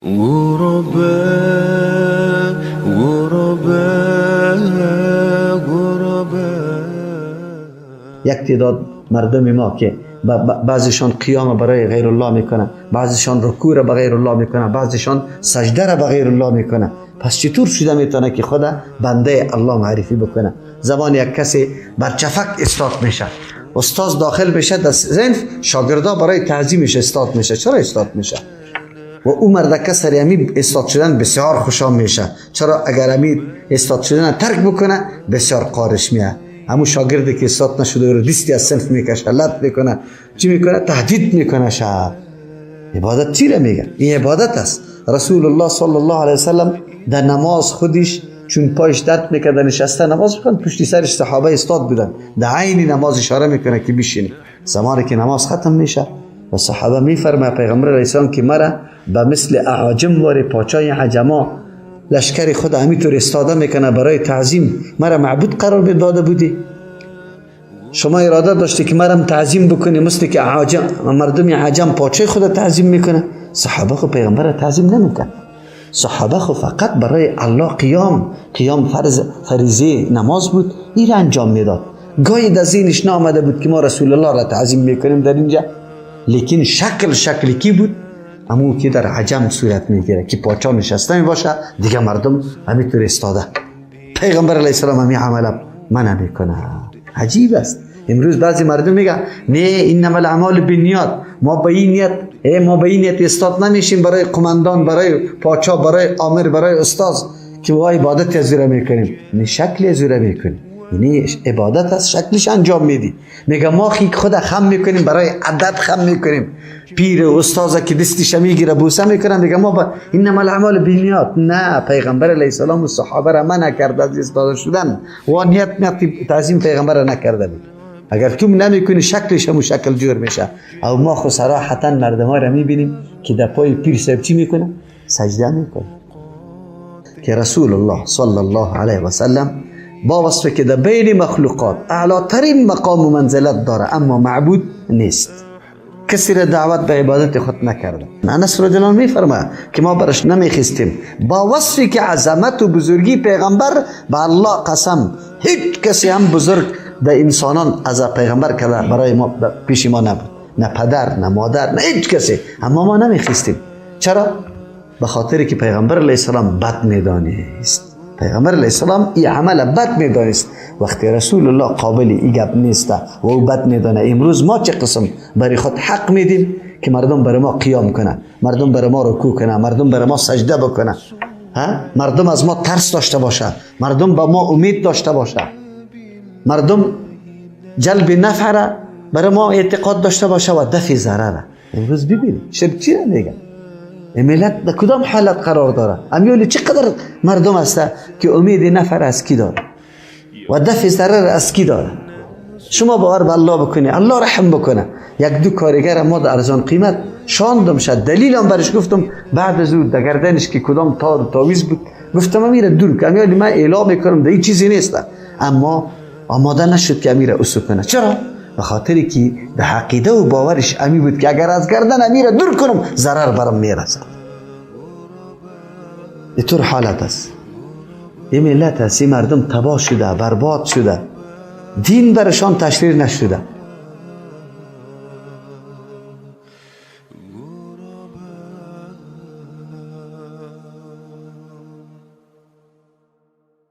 غرباء غرباء غرباء. یک تعداد مردم ما که بعضیشان قیام برای غیر الله میکنن، بعضیشان رکوع را به غیر الله میکنن، بعضیشان سجده را به غیر الله میکنن. پس چطور شده میتونه که خدا بنده الله معرفی بکنه؟ زمان یک کسی بر چفک استاد میشه، استاد داخل میشه در صنف، شاگردا برای تعظیمش استاد میشه. چرا استاد میشه؟ و او مردکه سر امی استاد شدن بسیار خوشم میشه. چرا؟ اگر امی استاد شدن ترک بکنه بسیار قارش میه. همون شاگردی که استاد نشده رو دستی از صنف میکشه، لط میکنه، چی میکنه؟ تهدید میکنه. شب عبادت چی را میگه؟ این عبادت است. رسول الله صلی الله علیه وسلم در نماز خودش چون پایش درد میکرد نشسته نماز میخوند، پشتی سرش صحابه استاد بودن، در عین نماز اشاره میکنه که بشینه. زمانی که نماز ختم میشه و صحابه میفرمه پیغمبر علیه السلام که مرا به مثل اعاجم واری پاچای عجما لشکر خود همینطور استاده میکنه برای تعظیم، مرا معبود قرار داده بودی؟ شما اراده داشتی که مرم تعظیم بکنی مثل که اعاجم مردم عجم پاچای خود تعظیم میکنه؟ صحابه خو پیغمبر تعظیم نمیکنه. صحابه خو فقط برای الله قیام فرض فریضه نماز بود، این را انجام میداد. گاهی در ذهنش نامده بود که ما رسول الله را تعظیم میکنیم در اینجا، لیکن شکل کی بود؟ امو که در عجم صورت میگیره که پاچا نشسته میباشه، دیگه مردم همینطور استاده. پیغمبر علیه السلام همین عمل منع میکنه. عجیب است. امروز بعضی مردم میگن نه انما الاعمال بالنیات، ما به این نیت، ما به این نیت استاد نمیشیم برای قماندان، برای پاچا، برای آمر، برای استاد که ما عبادت از او میکنیم. نه، شکل از او میکنیم، یعنی عبادت از شکلش انجام میدی. میگه ما خود خم میکنیم، برای ادب خم میکنیم، پیر و استاد که دستش میگیره بوسه میکنه، میگه ما با انما الاعمال بالنیات. نه، پیغمبر علیه السلام و صحابه را منع کرد از استاد شدن و نیت تعظیم پیغمبر را نکرده بود. اگر تو نمیکنی شکلش هم شکل جور میشه. او ما خو صراحتا مردم ها را میبینیم که در پای پیر صاحب چی میکنه؟ سجده میکنه. که رسول الله صلی الله علیه و سلم با وصف که در بین مخلوقات اعلی ترین مقام و منزلت داره، اما معبود نیست، کسی را دعوت به عبادت خود نکرده. انس رضی الله عنه میفرماید که ما برش نمیخستیم، با وصفی که عظمت و بزرگی پیغمبر، به الله قسم هیچ کسی هم بزرگ در انسانان از پیغمبر که برای ما پیش ما نبود، نه پدر نه مادر نه هیچ کسی، اما ما نمیخستیم. چرا؟ به خاطر که پیغمبر علیه السلام بد میدانست. پیغمبر علیه السلام این عمل بد میدانست. وقتی رسول الله قابل این گپ نیست و او بد میدانه، امروز ما چه قسم برای خود حق میدیم که مردم برای ما قیام کنه، مردم برای ما رکوع کنه، مردم برای ما سجده بکنه، مردم از ما ترس داشته باشه، مردم به ما امید داشته باشه، مردم جلب نفع را برای ما اعتقاد داشته باشه و دفع ضرر. امروز ببینید شرک چی را میگه؟ ملت در کدام حالت قرار داره؟ امیالی چقدر مردم هست که امید نفر از کی داره و دفع ضرر از کی داره؟ شما باور به الله بکنی، الله رحم بکنه. یک دو کارگر ما در ارزان قیمت شاندم شد، دلیلم برش گفتم، بعد از او در گردنش که کدام تار تاویز بود گفتم امیره دور که امیالی من اعلام میکنم در این چیزی نیست، اما آماده نشد که امیره اسو کنه. چرا؟ به خاطر که به عقیده و باورش امی بود که اگر از گردن امیره دور کنم ضرر برم میرسد. اینطور حالت است. این ملت است، این مردم تباه شده، برباد شده، دین برشان تشریح نشده.